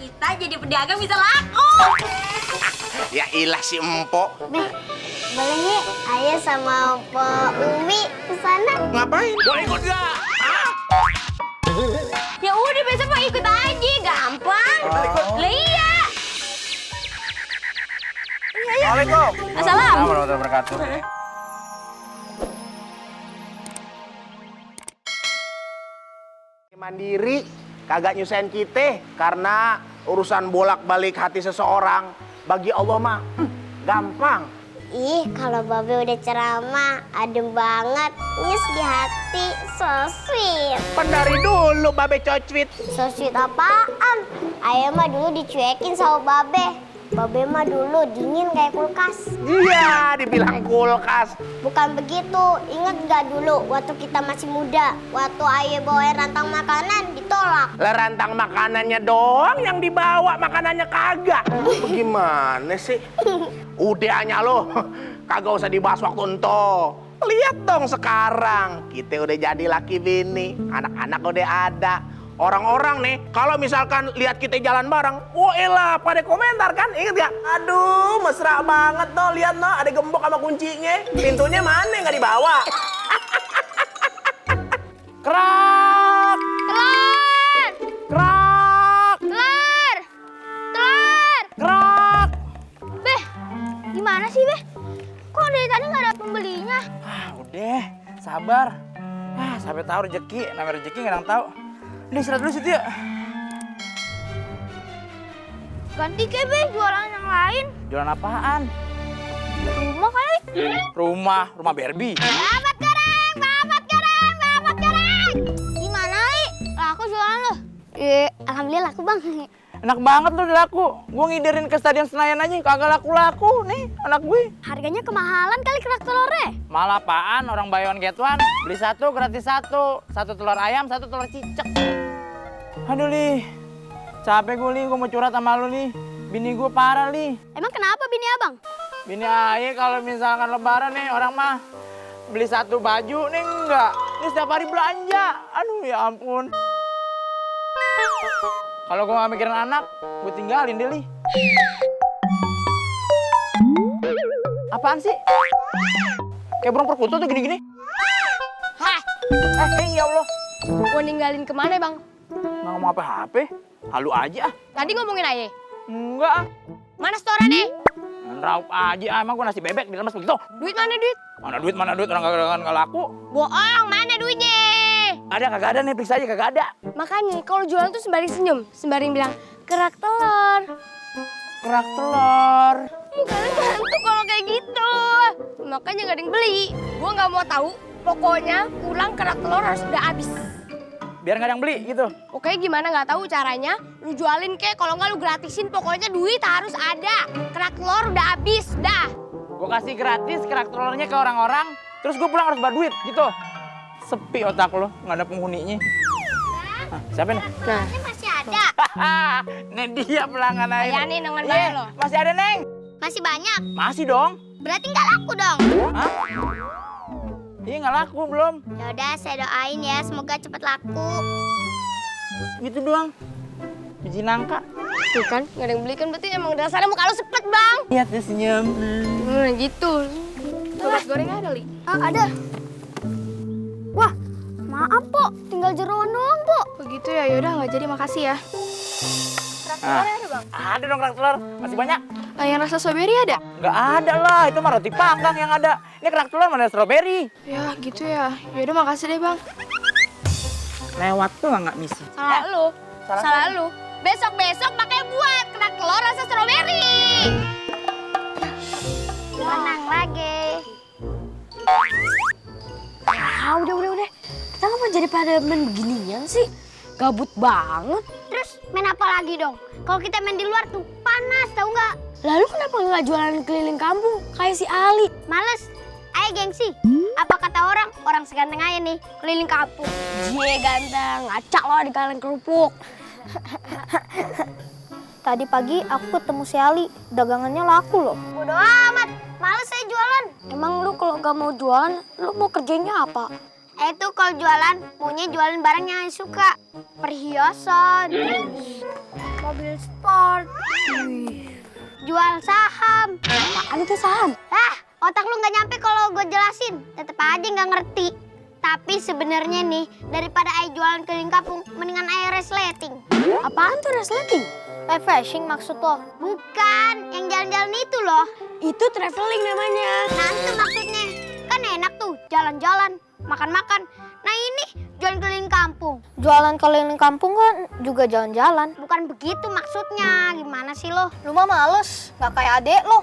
Kita jadi pedagang bisa laku. Ya ilah si empok. Beh, boleh yuk ayah sama Pak Umi ke sana. Ngapain? Boleh ikut gak? Ya udah besok Pak ikut aja, gampang. Lah iya. Assalamualaikum. Assalam. Warahmatullahi wabarakatuh. Mandiri, kagak nyusahin kita karena urusan bolak-balik hati seseorang bagi Allah mah gampang. Ih, kalau Babe udah ceramah, adem banget, nyes di hati, so sweet. Kan dari dulu Babe cocwit. So sweet apaan? Ayah mah dulu dicuekin sama Babe. Babe mah dulu dingin kayak kulkas. Iya, dibilang kulkas. Bukan begitu, inget gak dulu waktu kita masih muda? Waktu ayah bawain rantang makanan, ditolak. Lah rantang makanannya doang yang dibawa, makanannya kagak. Gimana sih? Udahnya lo, kagak usah dibahas waktu ento. Lihat dong sekarang, kita udah jadi laki bini, anak-anak udah ada. Orang-orang nih, kalau misalkan lihat kita jalan bareng, wah elah, pada komentar kan, inget gak? Aduh, mesra banget tuh, lihat no, ada gembok sama kuncinya. Pintunya mana nggak dibawa? Krak! Telur! Krak! Telur! Telur! Krak! Beh, gimana sih Beh? Kok dari tadi nggak ada pembelinya? Udah, sabar. Sampai tahu rezeki, namanya rezeki nggak ada yang tahu. Udah istirahat dulu situ ya. Ganti ke Beh, jualan yang lain. Jualan apaan? Rumah kali. Rumah Barbie. Babat goreng, babat goreng, babat goreng. Gimana Li? Laku jualan lo? Alhamdulillah laku bang. Enak banget lu udah laku. Gue ngiderin ke Stadion Senayan aja, kagak laku-laku nih anak gue. Harganya kemahalan kali kerak telurnya. Malah apaan, orang buy one get one. Beli satu, gratis satu. Satu telur ayam, satu telur cicak. Aduh Li, capek gue Li, gue mau curhat sama lu Li. Bini gue parah Li. Emang kenapa bini abang? Bini ayah kalau misalkan lebaran nih, orang mah beli satu baju nih enggak. Ini setiap hari belanja. Aduh ya ampun. Kalau gue gak mikirin anak, gue tinggalin deh, Li. Apaan sih? Kayak burung perkutut tuh gini-gini. Hah? Ya Allah. Mau ninggalin kemana Bang? Nggak ngomong HP. Halu aja. Tadi ngomongin aja. Enggak. Mana setorannya? Raup aja, emang gue nasi bebek di lemes begitu. Duit mana duit? Mana duit, orang nggak laku. Bohong, mana duitnya? Ada, kagak ada nih, periksa aja kagak ada. Makanya kalau jualan tuh sembari senyum, sembari bilang kerak telur. Kerak telur. Mukanya ngantuk kalau kayak gitu. Makanya gak ada yang beli. Gua nggak mau tahu. Pokoknya pulang kerak telur harus udah habis. Biar nggak ada yang beli gitu. Oke, gimana nggak tahu caranya? Lu jualin kek, kalau nggak lu gratisin. Pokoknya duit harus ada. Kerak telur udah habis, dah. Gue kasih gratis kerak telurnya ke orang-orang, terus gue pulang harus bayar duit gitu. Sepi otak lo, nggak ada penghuninya. Siapa nih? Nah, Ini masih ada, Ini dia pelanggan air. layani dengan bayar lo. Masih ada, Neng? masih banyak. Masih dong. Berarti nggak laku dong. Hah? Iya nggak laku belum. Yaudah, saya doain ya, semoga cepet laku. Gitu doang. Biji nangka. Tuh kan, nggak ada yang beli kan berarti emang dasarnya muka lu sepet, Bang. Lihat dia senyum. Gitu. Sobat goreng ada, Li? Ah, ada. Wah, maaf, Po. Tinggal jeroan doang, Po. Begitu ya, yaudah nggak jadi, makasih ya. Ah, ada dong kerak telur. Masih banyak. Yang rasa strawberry ada? Nggak ada lah, itu mah roti panggang yang ada. Ini kerak telur mana strawberry. Ya gitu ya, yaudah makasih deh Bang. Lewat tuh nggak misi. Salah lu, salah saya. lu. Besok-besok pakai buat kerak telur rasa strawberry. Menang lagi. Udah. Kita ngapa jadi pada main beginian sih? Gabut banget. Terus main apa lagi dong? Kalau kita main di luar tuh panas, tahu nggak? Lalu kenapa nggak jualan keliling kampung kayak si Ali? Males. Ayo gengsi. Apa kata orang? Orang seganteng aja nih keliling kampung. Jie ganteng, ngacak lo di kalian kerupuk. Tadi pagi aku ketemu si Ali, dagangannya laku loh. Bodo amat, males saya jualan. Emang lu kalau gak mau jualan, lu mau kerjanya apa? Itu kalau jualan, maunya jualan barang yang suka. Perhiasan, Mobil sport. Jual saham. Apaan itu saham? Otak lu nggak nyampe kalau gue jelasin. Tetep aja nggak ngerti. Tapi sebenarnya nih, daripada Ai jualan keliling kampung, mendingan Ai resleting. Apaan tuh resleting? Refreshing maksud lo? Bukan, yang jalan-jalan itu loh. Itu traveling namanya. Nah itu maksudnya. Kan enak tuh, jalan-jalan, makan-makan. Nah ini, jualan keliling kampung. Jualan keliling kampung kan juga jalan-jalan. Bukan begitu maksudnya, gimana sih lo? Lu mah males, nggak kayak adek lo.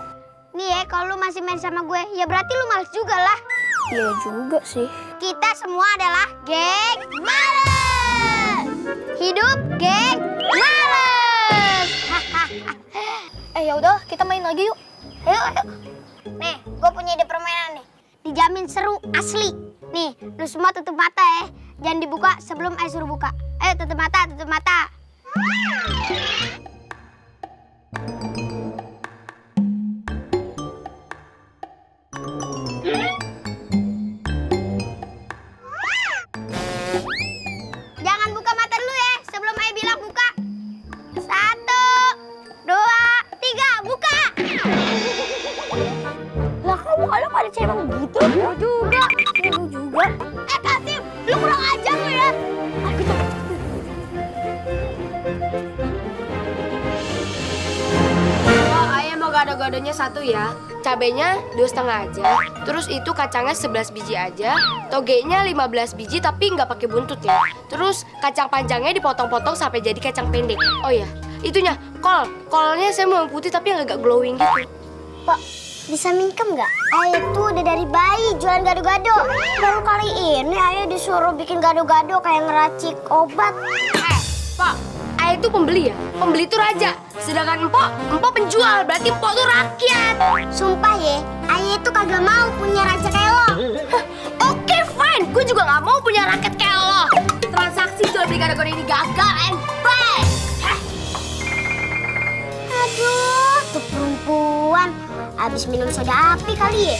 Nih ya, kalau lu masih main sama gue, ya berarti lu males juga lah. Iya juga sih. Kita semua adalah geng males. Hidup geng males. Ya udah, kita main lagi yuk. Ayo. Nih, gue punya ide permainan nih. Dijamin seru asli. Nih, lu semua tutup mata ya. Jangan dibuka sebelum Ai suruh buka. Ayo tutup mata, tutup mata. Jangan buka mata dulu ya, sebelum Ai bilang buka. 1, 2, 3, buka! Lah kok muka lu pada cemang gitu? Lu juga. Kasim, lu kurang ajar lu ya. Oh, ayah mau gado-gadonya 1 ya. Cabenya 2,5 aja. Terus itu kacangnya 11 biji aja. Togenya 15 biji tapi nggak pakai buntut ya. Terus kacang panjangnya dipotong-potong sampai jadi kacang pendek. Oh iya, itunya kolnya saya mau yang putih tapi yang agak glowing gitu. Pak, bisa minjem nggak? Ayah tuh udah dari bayi jualan gado-gado. Baru kali ini Ayah disuruh bikin gado-gado kayak ngeracik obat. Pak, ayah itu pembeli ya. Pembeli itu raja. Sedangkan empok penjual. Berarti empok tuh rakyat. Sumpah ya, Ayah itu kagak mau punya raja kayak lo. Oke, fine. Gue juga nggak mau punya rakyat kayak lo. Transaksi jual beli gado-gado ini gagal and bye. Aduh, tuh perempuan. Abis minum soda api kali ya.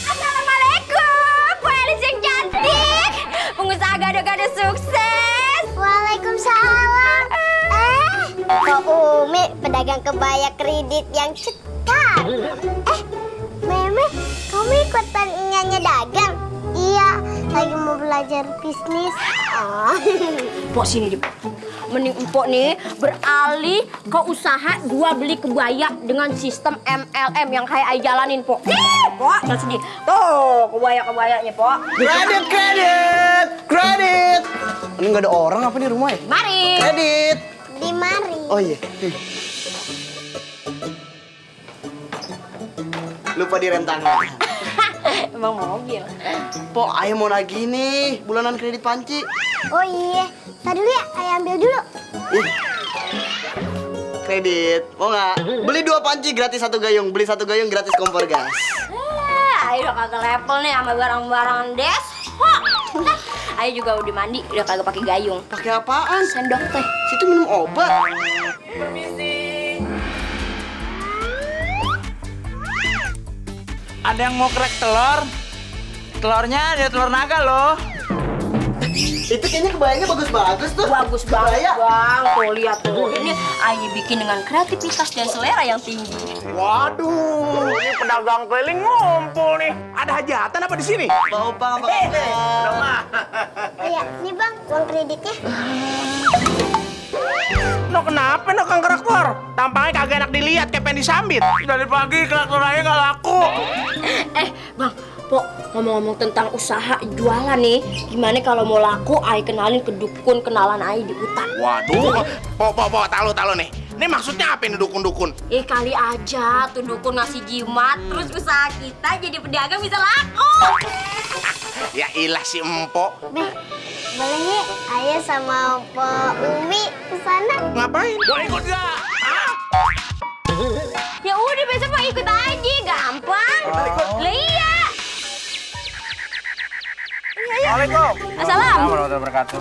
Assalamualaikum, Bu Elis yang cantik. Pengusaha gado-gado sukses. Waalaikumsalam. Kok Umi pedagang kebaya kredit yang cetar. Meme, kamu ikutan nyanyi dagang? Iya, lagi mau belajar bisnis. Pok sini deh. Mending empok nih beralih ke usaha jual beli kebaya dengan sistem MLM yang kayak Ai jalanin, Pok. Pok, jangan sedih. Tuh, kebaya-kebayanya, Pok. Kredit! Ini nggak ada orang apa di rumah ya? Mari. Kredit! Di mari. Oh iya. Lupa direm tangan. Emang mobil. Pok, Ayah mau nagih nih bulanan kredit panci. Oh iya, tadi dulu ya, Ayah ambil dulu. Ih. Kredit, mau nggak? Beli 2 panci gratis 1 gayung, beli 1 gayung gratis kompor gas. Ayo udah kagak level nih sama barang-barang des. Ayo juga udah mandi, udah kagak pakai gayung. Pakai apaan? Sendok teh. Situ minum obat. Ada yang mau krek telur? Telurnya ada telur naga loh. Itu kayaknya kebayanya bagus-bagus tuh. Bagus banget, Kebaya. Bang. Tuh lihat tuh. Ini Ayi bikin dengan kreativitas dan selera yang tinggi. Waduh, ini pedagang keliling ngumpul nih. Ada hajatan apa di sini? Pak Opang, apa kabar? Iya, nih Bang, uang kreditnya. No kenapa no kang kerak telur? Tampangnya kagak enak dilihat kayak pengen disambit. Dari pagi kerak telur aja nggak laku. Bang, Pok, ngomong-ngomong tentang usaha jualan nih, gimana kalau mau laku, Ai kenalin ke dukun kenalan Ai di hutan. Waduh, po, talu nih. Ini maksudnya apa ini dukun-dukun? Kali aja tuh dukun ngasih jimat, terus usaha kita jadi pedagang bisa laku. Ya ilah si empok. Beh, boleh nih Ayah sama Pak Umi ke sana? Ngapain? Boleh ikut gak? Ya udah besok Pak ikut aja, gampang. Lah iya. Assalamualaikum. Assalamualaikum. Warahmatullahi wabarakatuh.